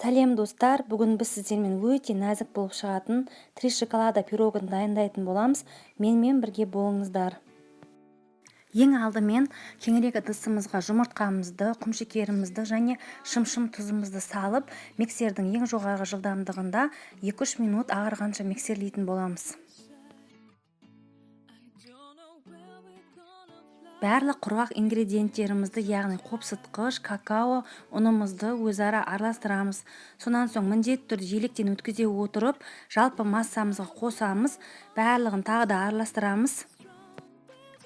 Сәлем, достар! Бүгін біз сіздермен өте нәзік болып шығатын «Три шоколада» пирогын дайындайтын боламыз. Менімен бірге болыңыздар. Ең алдымен кеңірек ыдысымызға жұмыртқамызды, құмшекерімізді және шымшым тұзымызды салып, миксердің ең жоғарғы жылдамдығында 2-3 минут ағарғанша миксерлейтін боламыз. Барлық құрғақ ингредиенттерімізді, яғни қопсытқыш, какао, ұнымызды өзара араластырамыз. Сонан соң міндетті түрде електен өткізе отырып, жалпы массамызға қосамыз. Барлығын тағы да араластырамыз.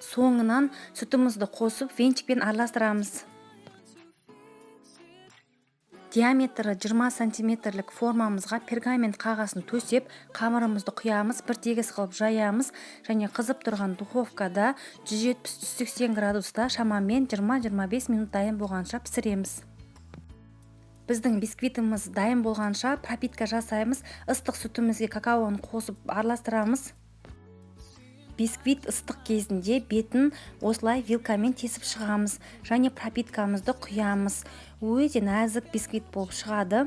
Соңынан сүтімізді қосып, венчикпен араластырамыз. Диаметрі 20 сантиметрлік формамызға пергамент қағазын төсеп, қамырымызды құямыз, бір тегіс қылып жаямыз және қызып тұрған духовкада 170-180 градуста шамамен 20-25 минут дайын болғанша пісіреміз. Біздің бисквитіміз дайын болғанша, пропитка жасаймыз. Ыстық сүтімізге какаоны қосып араластырамыз. Бисквит ыстық кезінде бетін осылай вилкамен тесіп шығамыз және пропиткамызды құямыз. Өте нәзік бисквит болып шығады.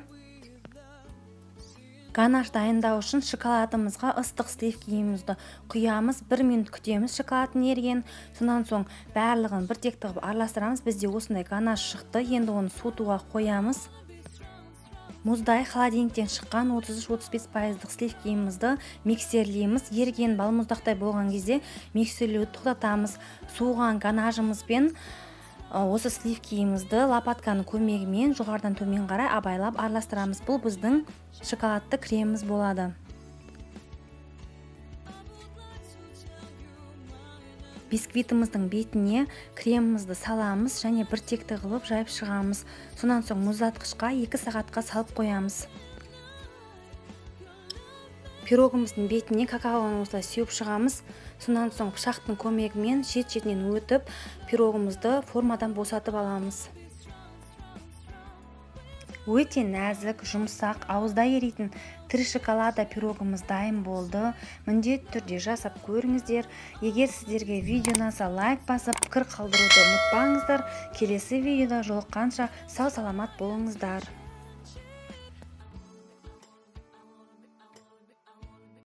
Ганаш дайындау үшін шоколадымызға ыстық сливкиімізді құямыз. 1 минут күтеміз шоколадтың ерігенін. Сонан соң барлығын бір текті қылып араластырамыз. Бізде осындай ганаш шықты. Енді оны суытуға қоямыз. Мұздай холодильниктен шыққан 33-35 пайыздық сливкиімізді миксерлейміз. Еріген балмұздақтай болған кезде миксерлеуді тоқтатамыз. Суыған ганажымызбен осы сливкиімізді лопатканың көмегімен жоғарыдан төмен қарай абайлап араластырамыз. Бұл біздің шоколадты креміміз болады. Бисквитіміздің бетіне кремімізді саламыз және бір текті қылып жайып шығамыз. Сонан соң мұздатқышқа 2 сағатқа салып қоямыз. Пирогымыздың бетіне какаоны осылай сеуіп шығамыз. Сонан соң пышақтың көмегімен шет шетінен өтіп, пирогымызды формадан босатып аламыз. Өте нәзік, жұмсақ, ауызда еритін «Три шоколада» пирогымыз дайын болды. Міндетті түрде жасап көріңіздер. Егер сіздерге видео ұнаса, лайк басып, пікір қалдыруды ұмытпаңыздар. Келесі видеода жолыққанша, сау саламат болыңыздар.